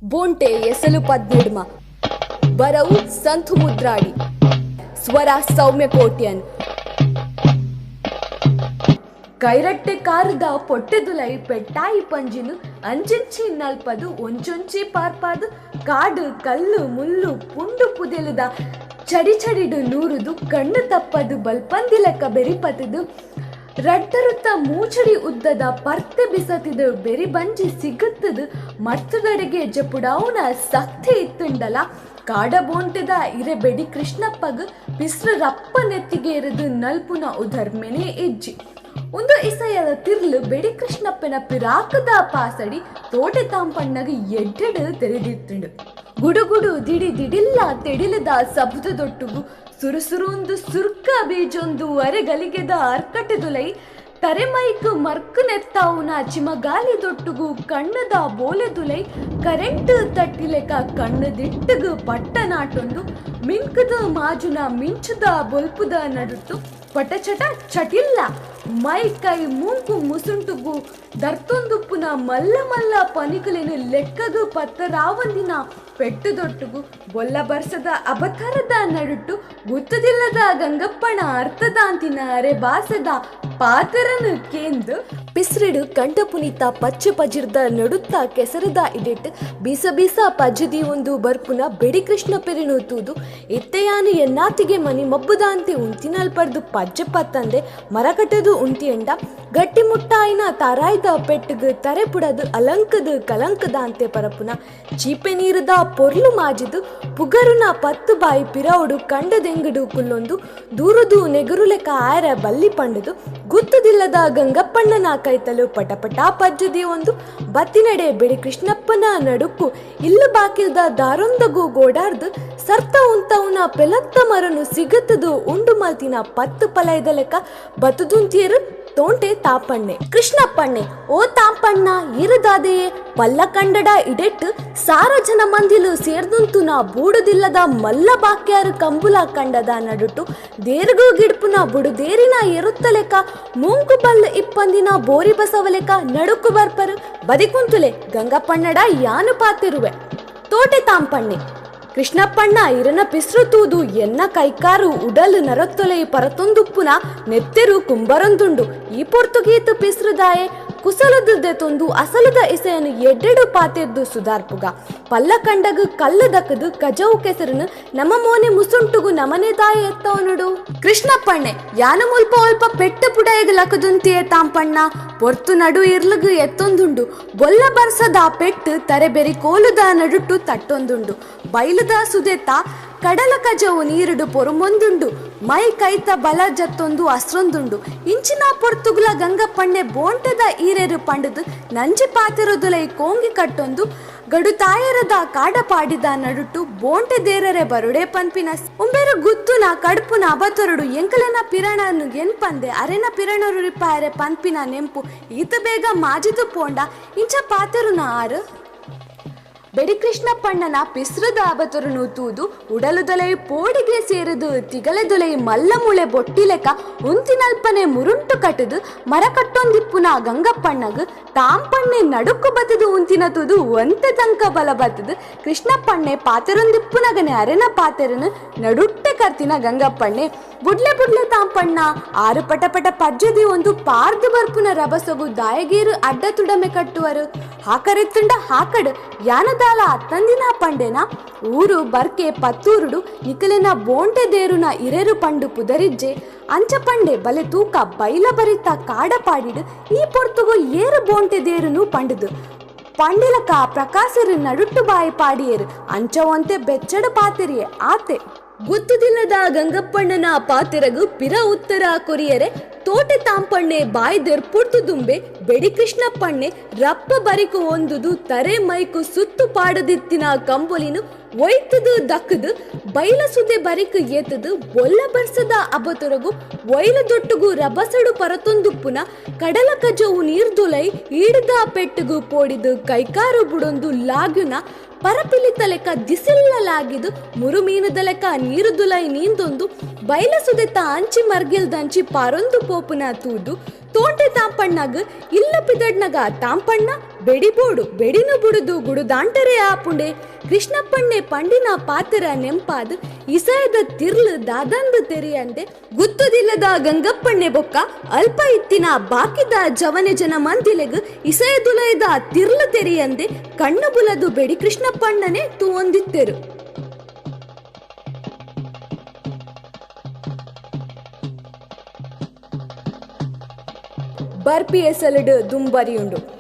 ಬೋಂಟೆ ಎಸಲು ಪದ್ನೆಡ್ಮ ಬರವು ಸಂತು ಮುದ್ರಾಡಿ, ಸ್ವರ ಸೌಮ್ಯ ಕೋಟ್ಯನ್. ಕೈರಟ್ಟೆ ಕಾರದ ಪೊಟ್ಟೆದುಲೈ ಪೆಟ್ಟಾಯಿ ಪಂಜಿನು ಅಂಚಿಂಚಿ ನಲ್ಪದು ಒಂಚೊಂಚಿ ಪಾರ್ಪಾದು ಕಾಡು ಕಲ್ಲು ಮುಳ್ಳು ಪುಂಡು ಪುದೆಲುದ ಚಡಿ ಚಡಿಡು ನೂರುದು ಕಣ್ಣು ತಪ್ಪದು ಬಲ್ಪಂದಿಲೆಕ್ಕ ಬೆರಿಪತದು ರಡ್ಡರುತ್ತ ಮೂಚಡಿ ಉದ್ದದ ಪರ್ತೆ ಬಿಸತಿದು ಬೆರಿ ಬಂಜಿ ಸಿಗುತ್ತದು ಮರ್ತದಡೆಗೆ ಜಪುಡಾವುನ ಸಕ್ತಿ ಇತ್ತುಂಡಲ ಕಾಡ ಬೋಂಟೆದ ಇರೆ ಬೆಡಿ ಕೃಷ್ಣಪ್ಪಗ್ ಪಿಸ್ರು ರಪ್ಪ ನೆತ್ತಿಗೆ ಇರದು ನಲ್ಪುನ ಉಧರ್ಮೆನೆ ಇಜ್ಜಿ. ಒಂದು ಇಸೆಯದ ತಿರ್ಲು ಬೆಡಿ ಕೃಷ್ಣಪ್ಪನ ಪಿರಾಕದ ಪಾಸಡಿ ತೋಟೆ ತಾಂಪಣ್ಣಗ ಎಡ್ಡೆಡು ತೆರೆದಿತ್ತುಂಡು. ಗುಡುಗುಡು ದಿಡಿ ದಿಡಿಲ್ಲ ತೆಡಿಲದ ಸಬುದದೊಟ್ಟುಗು ಸುರುಸುರುಂದು ಸುರ್ಕ ಬೀಜೊಂದು ಅರೆಗಲಿಗೆದ ಅರ್ಕಟೆದುಲೈ ತರೆಮೈಕ್ ಮರ್ಕು ನೆತ್ತಾವುನ ಚಿಮಗಾಲಿ ದೊಟ್ಟುಗು ಕಣ್ಣದ ಬೋಲೆದುಲೈ ಕರೆಂಟ್ ತಟ್ಟಿಲೆಕ ಕಣ್ಣದಿಟ್ಟಗು ಪಟ್ಟ ನಾಟೊಂದು ಮಿಂಕದ ಮಾಜುನ ಮಿಂಚುದ ಬೊಲ್ಪುದ ನಡುಟ್ಟು ಪಟಚಟ ಚಟಿಲ್ಲ ಮೈ ಕೈ ಮೂಂಕು ಮುಸುಂಟುಗು ದರ್ತೊಂದುಪ್ಪುನ ಮಲ್ಲ ಮಲ್ಲ ಪನಿಕುಲೆನು ಲೆಕ್ಕಗು ಪತ್ತರಾವಂದಿನ ಪೆಟ್ಟುದೊಟ್ಟುಗು ಬೊಲ್ಲ ಬರ್ಸದ ಅಬತರದ ನಡುಟ್ಟು ಗುತ್ತದಿಲ್ಲದ ಗಂಗಪ್ಪಣ ಅರ್ಥದಾಂತಿನ ಅರೆ ಬಾಸದ ಪಾತರನು ಕೇಂದು ಪಿಸ್ರಿಡು ಕಂಠ ಪುನೀತ ಪಚ್ಚೆ ಪಜಿರ್ದ ನಡುತ್ತ ಕೆಸರದ ಇಡೆಟ್ ಬೀಸ ಬೀಸ ಪಜ್ಜದಿ ಒಂದು ಬರ್ಪುನ ಬೆಡಿ ಕೃಷ್ಣ ಪೆರಿನು ತೂದು ಇತ್ತೆಯಾನು ಎನ್ನಾತಿಗೆ ಮನಿ ಮಬ್ಬುದಾಂತೆ ಉಂತಿನಲ್ಪರ್ದು ಪಜ್ಜೆ ಪತ್ತಂದೆ ಮರಕಟ್ಟದು ಉಂಟಿಯಂಡ ಗಟ್ಟಿ ಮುಟ್ಟಾಯಿನ ತಾರಾಯ್ದ ಪೆಟ್ಟುಗು ತರೆ ಪುಡದು ಅಲಂಕದು ಕಲಂಕದಾಂತೆ ಪರಪುನ ಚೀಪೆ ನೀರುದ ಪೊರ್ಲು ಮಾಜಿದು ಪುಗರುನ ಪತ್ತು ಬಾಯಿ ಪಿರೌಡು ಕಂಡದೆಂಗಡು ಕುಲ್ಲೊಂದು ದೂರದು ನೆಗುರುಲೆಕ ಆಯರ ಬಲ್ಲಿ ಪಂಡದು ಗುತ್ತದಿಲ್ಲದ ಗಂಗಪ್ಪಣ್ಣನ ಕೈತಲು ಪಟಪಟ ಪಜ್ಜದಿ ಒಂದು ಬತ್ತಿನಡೆ ಬೆಡಿ ಕೃಷ್ಣಪ್ಪನ ನಡುಕು ಇಲ್ಲು ಬಾಕಿಲ್ದ ದಾರೊಂದಗು ಗೋಡಾರ್ದು ಸರ್ತ ಉಂತವನ ಪೆಲತ್ತ ಮರನು ಸಿಗತ್ತದು ಉಂಡು ಮಲ್ತಿನ ಪತ್ತು ಪಲಯದ ಲೆಕ್ಕ ಬತ್ತುದುಂತಿಯರು ತೋಂಟೆ ತಾಪಣ್ಣೆ. ಕೃಷ್ಣಪ್ಪಣ್ಣೆ ಓ ತಾಂಪಣ್ಣ ಇರುದಾದೆಯೇ ಪಲ್ಲ ಕಂಡಡ ಇಡೆಟ್ಟು ಸಾರ ಜನ ಮಂದಿಲು ಸೇರ್ದುಂತುನ ಬೂಡುದಿಲ್ಲದ ಮಲ್ಲ ಬಾಕ್ಯಾರು ಕಂಬುಲ ಕಂಡದ ನಡುಟು ದೇರ್ಗು ಗಿಡ್ಪುನ ಬುಡುದೇರಿನ ಎರುತ್ತಲೆಕ ಮೂಂಕು ಬಲ್ಲು ಇಪ್ಪಂದಿನ ಬೋರಿ ಬಸವಲೆಕ ನಡುಕು ಬರ್ಪರು ಬದಿಕುಂತುಲೆ ಗಂಗಪ್ಪಣ್ಣಡ ಯಾನು ಪಾತಿರುವೆ. ತೋಟೆ ತಾಂಪಣ್ಣೆ ಕೃಷ್ಣಪ್ಪಣ್ಣ ಇರನ ಪಿಸ್ರು ತೂದು ಎನ್ನ ಕೈಕಾರು ಉಡಲು ನರತ್ತೊಲೆ ಪರತೊಂದುಪ್ಪುನ ನೆತ್ತೆರು ಕುಂಬರೊಂದುಂಡು ಈ ಪೊರ್ತುಗೀತು ಪಿಸ್ರುದಾಯೆ ಕುಸಲದುದ್ದೆ ತೊಂದು ಅಸಲದ ಇಸೆಯನ್ನು ಎಡ್ಡೆಡು ಪಾತೆದ್ದು ಸುಧಾರ್ಪುಗ ಪಲ್ಲ ಕಂಡಗು ಕಲ್ಲು ದಕ್ಕದು ಕಜವು ಕೆಸರನು ನಮ ಮೋನೆ ಮುಸುಂಟುಗು ನಮನೆ ದಾಯ ಎತ್ತವನುಡು. ಕೃಷ್ಣಪ್ಪಣ್ಣೆ ಯಾನು ಮುಲ್ಪ ಒಲ್ಪ ಪೆಟ್ಟ ಪುಡಯಗು ಲಕದುಂತಿಯೇ ತಾಂಪಣ್ಣ ಪೊರ್ತು ನಡು ಇರ್ಲಗು ಎತ್ತೊಂದುಂಡು ಬೊಲ್ಲ ಬರ್ಸದ ಪೆಟ್ಟು ತರೆಬೆರಿ ಕೋಲುದ ನಡುಟ್ಟು ತಟ್ಟೊಂದುಂಡು ಬೈಲುದ ಸುದೆತ ಕಡಲ ಕಜವು ನೀರುಡು ಪೊರುಮೊಂದುಂಡು ಮೈ ಕೈತ ಬಲ ಜತ್ತೊಂದು ಅಸ್ರೊಂದುಂಡು ಇಂಚಿನ ಪೊರ್ತುಗುಲ ಗಂಗಪ್ಪಣ್ಣೆ ಬೋಂಟದ ಈರೆರು ಪಂಡದು ನಂಜಿ ಪಾತಿರುದುಲೈ ಕೋಂಗಿ ಕಟ್ಟೊಂದು ಗಡುತಾಯರದ ಕಾಡ ಪಾಡಿದ ನಡುಟ್ಟು ಬೋಂಟೆ ದೇರರೆ ಬರುಡೆ ಪನ್ಪಿನ ಉಂಬೆರು ಗುತ್ತುನ ಕಡುಪುನ ಅಬತೊರಡು ಎಂಕಲನ ಪಿರಣನು ಎನ್ಪಂದೆ ಅರೆನ ಪಿರಣರು ರಿಪಾಯರೆ ಪನ್ಪಿನ ನೆಂಪು ಈತ ಬೇಗ ಮಾಜಿದು ಪೋಂಡ ಇಂಚ ಪಾತೆರುನ ಆರು. ಬೆಡಿ ಕೃಷ್ಣಪ್ಪಣ್ಣನ ಪಿಸ್ರದ ಅಬತೊರನು ತೂದು ಉಡಲುದೊಲೆ ಪೋಡಿಗೆ ಸೇರಿದು ತಿಗಲೆದೊಲೆ ಮಲ್ಲ ಮುಳೆ ಬೊಟ್ಟಿಲೆಕ ಉಂತಿನಲ್ಪನೆ ಮುರುಂಟು ಕಟ್ಟದು ಮರ ಕಟ್ಟೊಂದಿಪ್ಪುನ ಗಂಗಪ್ಪಣ್ಣಗ್ ತಾಂಪಣ್ಣೆ ನಡುಕು ಬತ್ತದು ಉಂತಿನ ತೂದು ಒಂತೆ ತನಕ ಬಲ ಬತ್ತದು ಕೃಷ್ಣಪ್ಪಣ್ಣೆ ಪಾತೆರೊಂದಿಪ್ಪುನಗನೆ ಅರೆನ ಪಾತೆರನು ನಡುಟ್ಟೆ ಕರ್ತಿನ ಗಂಗಪ್ಪಣ್ಣೆ ಬುಡ್ಲೆ ಬುಡ್ಲೆ ತಾಂಪಣ್ಣ ಆರು ಪಟ ಪಟ ಪಜ್ಜದಿ ಒಂದು ಪಾರ್ದು ಬರ್ಪುನ ರಬಸಗು ದಾಯಗೀರು ಅಡ್ಡ ತುಡಮೆ ಕಟ್ಟುವರು ಹಾಕರೆತ್ತುಂಡ ಹಾಕಡು ಯಾನದಾಲ ಅತ್ತಂದಿನ ಪಂಡೆನ ಊರು ಬರ್ಕೆ ಪತ್ತೂರುಡು ನಿಕಲಿನ ಬೋಂಟೆ ದೇರುನ ಇರೆರು ಪಂಡು ಪುದರಿಜ್ಜೆ ಅಂಚ ಪಂಡೆ ಬಲೆ ತೂಕ ಬೈಲ ಬರಿತ ಕಾಡ ಪಾಡಿಡು ಈ ಪೊರ್ತುಗು ಏರು ಬೋಂಟೆ ದೇರುನು ಪಂಡುದು ಪಂಡಿಲಕ ಪ್ರಕಾಶರು ನಡುಟ್ಟು ಬಾಯಿ ಪಾಡಿಯರು ಅಂಚವಂತೆ ಬೆಚ್ಚಡ ಪಾತಿರಿಯೆ ಆತೆ. ಗುತ್ತದಿಲ್ಲದ ಗಂಗಪ್ಪಣ್ಣನ ಪಾತಿರಗು ಪಿರ ಉತ್ತರ ಕೊರಿಯರೆ ತೋಟೆ ತಾಂಪಣ್ಣೆ ಬಾಯ್ದೆರ್ ಪುಡ್ತು ದುಂಬೆ ಬೆಡಿ ಕೃಷ್ಣಪ್ಪಣ್ಣೆ ರಪ್ಪ ಬರಿಕು ಒಂದುದು ತರೆ ಮೈಕು ಸುತ್ತು ಪಾಡದಿತ್ತಿನ ಕಂಬೊಲಿನು ಒಯ್ತದು ದಕ್ಕದು ಬೈಲ ಸುದೆ ಬರಿಕು ಏತದು ಬೊಲ್ಲ ಬರ್ಸದ ಅಬತೊರಗು ಒಯ್ಲ ದೊಟ್ಟುಗು ರಬಸಡು ಪರತೊಂದುಪ್ಪುನ ಕಡಲ ಕಜವು ನೀರ್ದುಲೈ ಈಡದ ಪೆಟ್ಟುಗು ಪೋಡಿದು ಕೈಕಾರು ಬುಡೊಂದು ಲಾಗ್ಯುನ ಪರಪಿಲಿತ ಲೆಕ್ಕ ದಿಸಿಲ್ಲಲಾಗಿದು ಮುರುಮೀನದ ಲೆಕ್ಕ ನೀರುದುಲೈ ನೀಂದೊಂದು ಬೈಲ ಸುದೆತ ಅಂಚಿ ಮರ್ಗಿಲ್ದಂಚಿ ಪಾರೊಂದು ಪೋಪುನ ತೂದು ತೋಟೆ ತಾಂಪಣ್ಣಗ್ ಇಲ್ಲ ಪಿದಡ್ನಗ ತಾಂಪಣ್ಣ ಬೆಡಿ ಬೋಡು ಬೆಡಿನು ಬುಡುದು ಗುಡುದಾಂಟರೇ ಆಪುಂಡೆ. ಕೃಷ್ಣಪ್ಪಣ್ಣೆ ಪಂಡಿನ ಪಾತ್ರ ನೆಂಪಾದ್ ಇಸಯದ ತಿರ್ಲು ದಾದಂದು ತೆರಿಯಂದೆ ಗುತ್ತುದಿಲ್ಲದ ಗಂಗಪ್ಪಣ್ಣೆ ಬೊಕ್ಕ ಅಲ್ಪ ಇತ್ತಿನ ಬಾಕಿದ ಜವನೆ ಜನ ಮಂದಿಲೆಗ್ ಇಸಯದುಲಯದ ತಿರ್ಲು ತೆರಿಯಂದೆ ಕಣ್ಣು ಬುಲದು ಬೆಡಿ ಕೃಷ್ಣಪ್ಪಣ್ಣನೆ ತೂವೊಂದಿತ್ತೆರು. ಬರ್ಪಿ ಎಸಲುಡು ದುಂಬರಿಯುಂಡು.